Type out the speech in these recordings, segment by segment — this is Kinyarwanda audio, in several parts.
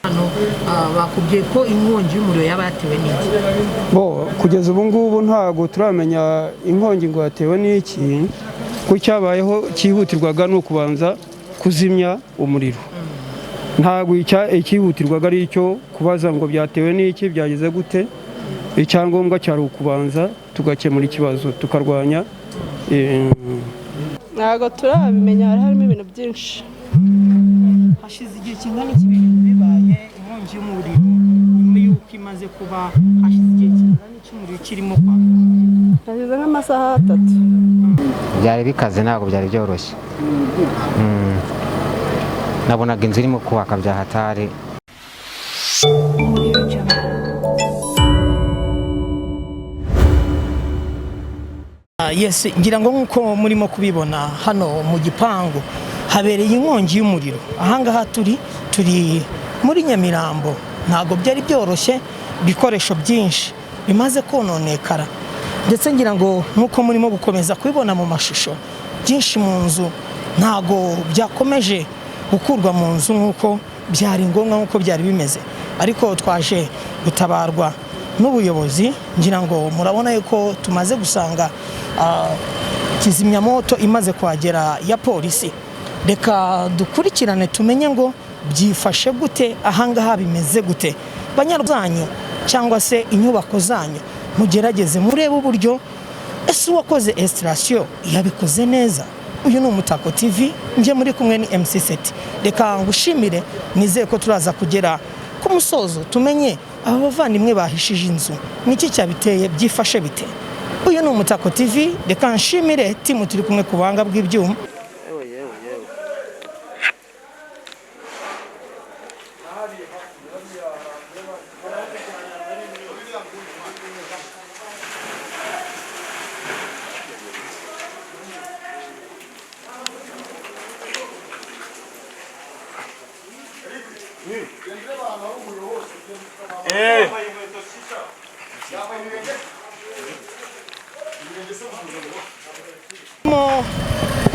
Hano bakubwiye ko inkongi y'umuriro yaba yatewe n'iki? Bo kugeza ubu ngubu ntabwo turamenya inkongi ngo yatewe n'iki, ko cyabayeho cyihutirwaga ni ukubanza kuzimya umuriro. Ntabwo icyihutirwaga ari icyo kubaza ngo byatewe n'iki, byageze gute. Icyangombwa cyari ukubanza tugakemura ikibazo, tukarwanya. Ntabwo turabimenya, hari harimo ibintu byinshi. Hashize igihe kingana iki ibintu bibaye, inkongi y'umuriro nyuma y'uko imaze kuba, hashize igihe kingana iki umuriro kirimo kwaka? Hashize nk'amasaha 3. Byari bikaze, ntabwo byari byoroshye. Nabonaga inzu irimo kubaka bya hatari. Yes, ngira ngo nk'uko murimo kubibona hano mu gipangu habereye inkongi y'umuriro. Ahangaha turi muri Nyamirambo, ntabwo byari byoroshye, ibikoresho byinshi bimaze kononekara, ndetse ngira ngo nk'uko murimo gukomeza kubibona mu mashusho, byinshi mu nzu ntabwo byakomeje gukurwa mu nzu nk'uko byari ngombwa, nk'uko byari bimeze. Ariko twaje gutabarwa n'ubuyobozi, ngira ngo murabona yuko tumaze gusanga kizimyamoto imaze kuhagera ya polisi. Reka dukurikirane tumenye ngo byifashe gute ahangaha, bimeze gute. Banyarwanda cyangwa se inyubako zanyu, mugerageze murebe uburyo ese uwakoze esitasiyo yabikoze neza. Uyu ni Umutako TV, njye muri kumwe ni MC Seti. Reka ngushimire, nizeye ko turaza kugera ku musozo tumenye aba bavandimwe bahishije inzu niki cyabiteye, byifashe bite. Uyu ni Umutako TV, reka nshimire timu turi kumwe ku buhanga bw'ibyuma.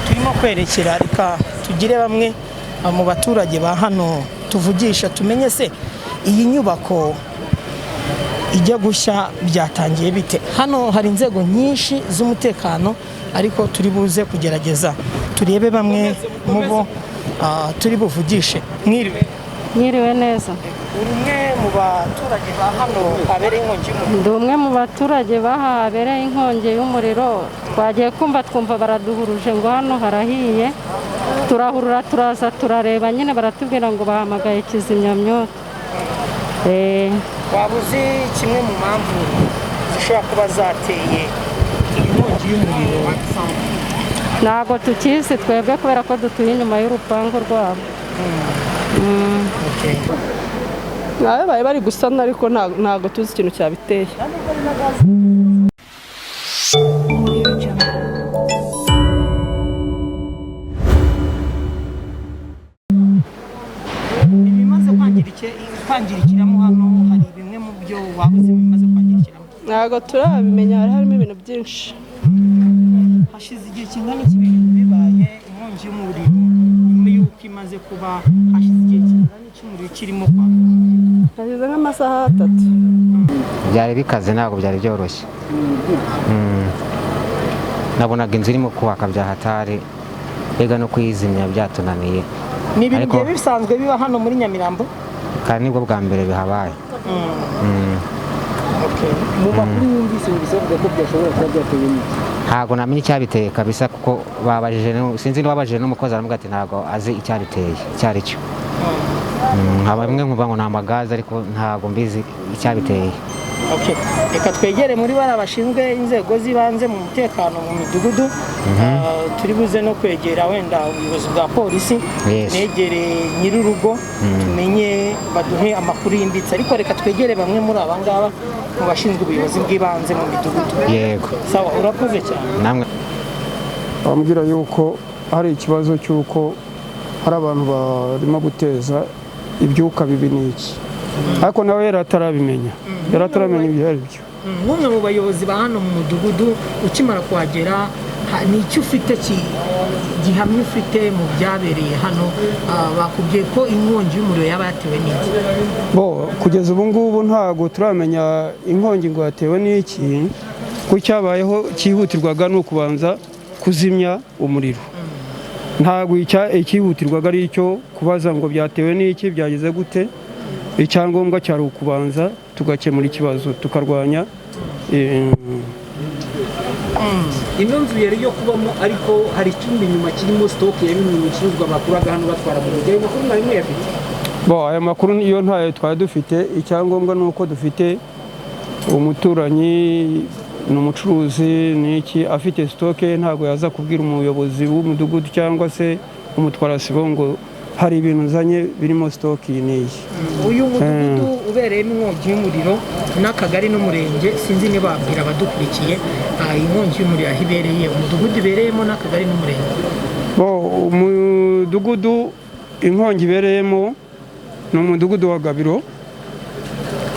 Turimo kwerekera, reka tugire bamwe mu baturage ba hano tuvugisha, tumenye se iyi nyubako ijya gushya byatangiye bite. Hano hari inzego nyinshi z'umutekano, ariko turi buze kugerageza turebe bamwe mu bo turi buvugishe. Mwiriwe? Mwiriwe neza. Uri umwe mu baturage ba hano habereye inkongi y'umuriro? Ndi umwe mu baturage bahabereye inkongi y'umuriro. Twagiye kumva twumva baraduhuruje ngo hano harahiye, turahurura turaza turareba nyine, baratubwira ngo bahamagaye kizimyamyoto. Waba uzi kimwe mu mpamvu zishobora kuba zateye inkongi y'umuriro? Ntabwo tukizi twebwe kubera ko dutuye inyuma y'urupangu rwabo. Bari bari gusana ariko ntabwo tuzi ikintu cyabiteye. Ibimaze kwangirikiramo hano, hari bimwe mu byo waba uzi bimaze kwangirikiramo? Ntabwo turabimenya, hari harimo ibintu byinshi. Hashize igihe kingana iki ibintu bibaye, inkongi y'umuriro nyuma y'uko imaze kuba, hashize igihe kingana iki umuriro kirimo kwaka? Hashize nk'amasaha 3. Byari bikaze, ntabwo byari byoroshye. Nabonaga inzu irimo kubaka bya hatari, mbega no kuyizimya byatunaniye. Ni ibintu byari bisanzwe biba hano muri Nyamirambo? Kandi nibwo bwa mbere bihabaye. Mu makuru wumvise bivuga ko byashobora kuba byatewe n'iki? Ntabwo namenye icyabiteye kabisa, kuko babajije, sinzi niba babajije n'umukozi aramubwira ati ntabwo azi icyabiteye icyo ari cyo. Nka bamwe nkumva ngo ni amagaze, ariko ntabwo mbizi icyabiteye. Reka twegere muri bariya bashinzwe inzego z'ibanze mu mutekano mu midugudu. Turi buze no kwegera wenda ubuyobozi bwa polisi, negere nyir'urugo tumenye, baduhe amakuru yimbitse. Ariko reka twegere bamwe muri aba ngaba mu bashinzwe ubuyobozi bw'ibanze mu midugudu. Yego. Sawa, urakoze cyane. Namwe. Bambwira yuko hari ikibazo cy'uko hari abantu barimo guteza ibyuka bibi n'iki, ariko nawe yari atarabimenya, yari ataramenya ibyo ari byo. Nk'umwe mu bayobozi ba hano mu mudugudu, ukimara kuhagera, ni icyo ufite gihamya ufite mu byabereye hano? Bakubwiye ko inkongi y'umuriro yaba yatewe n'iki? Bo, kugeza ubu ngubu ntabwo turamenya inkongi ngo yatewe n'iki, ko cyabayeho cyihutirwaga ni ukubanza kuzimya umuriro. Ntabwo icyihutirwaga ari icyo kubaza ngo byatewe n'iki, byageze gute. Icyangombwa cyari ukubanza tugakemura ikibazo, tukarwanya Ino nzu yari iyo kubamo, ariko hari icyumba inyuma kirimo stock ya bimwe mu bicuruzwa bakuraga hano batwara mu mujyi. Ayo makuru mwari muyafite? Bo, aya makuru iyo ntayo twari dufite. Icyangombwa ni uko dufite umuturanyi, ni umucuruzi, ni iki, afite stock, ntabwo yaza kubwira umuyobozi w'umudugudu cyangwa se umutwarasibo ngo hari ibintu nzanye birimo stock iyi n'iyi. Uyu mudugudu ubereyemo inkongi y'umuriro n'akagari n'umurenge, sinzi niba babwira abadukurikiye inkongi y'umuriro aho ibereye, umudugudu ibereyemo n'akagari n'umurenge. Bo, umudugudu inkongi ibereyemo ni umudugudu wa Gabiro,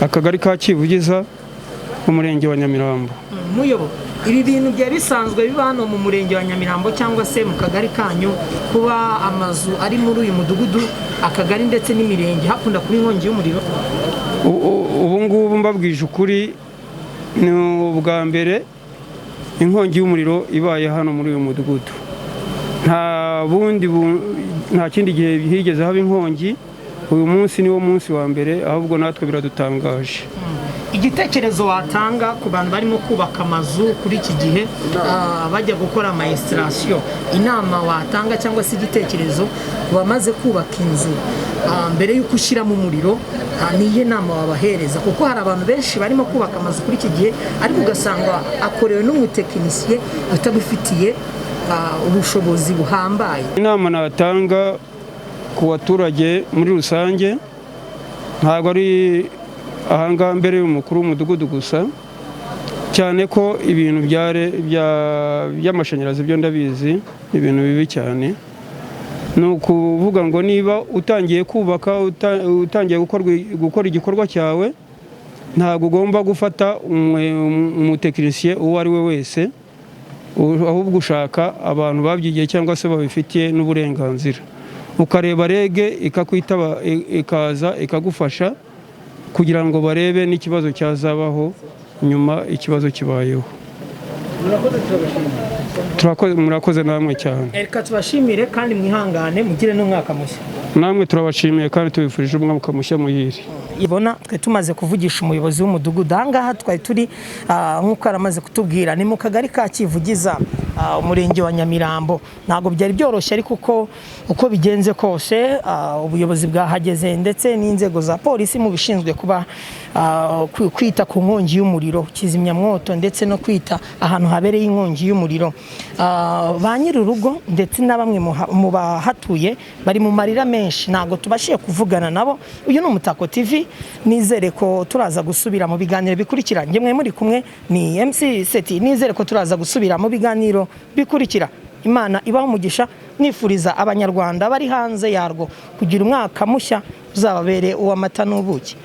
akagari ka Kivugiza, umurenge wa Nyamirambo. Muyobo, ibi bintu byari bisanzwe biba hano mu murenge wa Nyamirambo cyangwa se mu kagari kanyu, kuba amazu ari muri uyu mudugudu, akagari ndetse n'imirenge hakunda kuba inkongi y'umuriro? Ubu ngubu mbabwije ukuri, ni ubwa mbere inkongi y'umuriro ibaye hano muri uyu mudugudu. Nta bundi nta kindi gihe higeze haba inkongi. Uyu munsi niwo munsi wa mbere, ahubwo natwe biradutangaje. Igitekerezo watanga ku bantu barimo kubaka amazu kuri iki gihe, bajya gukora ama installation, inama watanga cyangwa se igitekerezo ku bamaze kubaka inzu, mbere y'uko ushyiramo umuriro, niyo nama wabahereza? Kuko hari abantu benshi barimo kubaka amazu kuri iki gihe, ariko ugasanga akorewe n'umutekinisiye utabifitiye ubushobozi buhambaye. Inama natanga ku baturage muri rusange, ntabwo ari ahangaha mbere y'umukuru w'umudugudu gusa, cyane ko ibintu by'amashanyarazi byo ndabizi ni ibintu bibi cyane. Ni ukuvuga ngo niba utangiye kubaka, utangiye gukora igikorwa cyawe, ntabwo ugomba gufata umutekinisiye uwo ari we wese, ahubwo ushaka abantu babyigiye cyangwa se babifitiye n'uburenganzira, ukareba REG ikakwitaba, ikaza ikagufasha kugira ngo barebe n'ikibazo cyazabaho nyuma ikibazo kibayeho. Murakoze namwe cyane. Reka tubashimire kandi mwihangane, mugire n'umwaka mushya. Namwe turabashimiye kandi tubifurije umwaka mushya muhire. Ibona twe tumaze kuvugisha umuyobozi w'umudugudu ahangaha twari turi, nk'uko yaramaze kutubwira, ni mu kagari ka Kivugiza, umurenge wa Nyamirambo. Ntabwo byari byoroshye, ariko uko bigenze kose, ubuyobozi bwahageze ndetse n'inzego za polisi mu bishinzwe kuba kwita ku nkongi y'umuriro, kizimyamwoto, ndetse no kwita ahantu habereye inkongi y'umuriro. Ba nyir'urugo ndetse na bamwe mu bahatuye bari mu marira menshi, ntabwo tubashije kuvugana nabo. Uyu ni Umutako TV, nizere ko turaza gusubira mu biganiro bikurikira. Njye mwe muri kumwe ni MC Seti, nizere ko turaza gusubira mu biganiro bikurikira. Imana ibaho umugisha, nifuriza Abanyarwanda bari hanze yarwo kugira umwaka mushya uzababere uw'amata n'ubuki.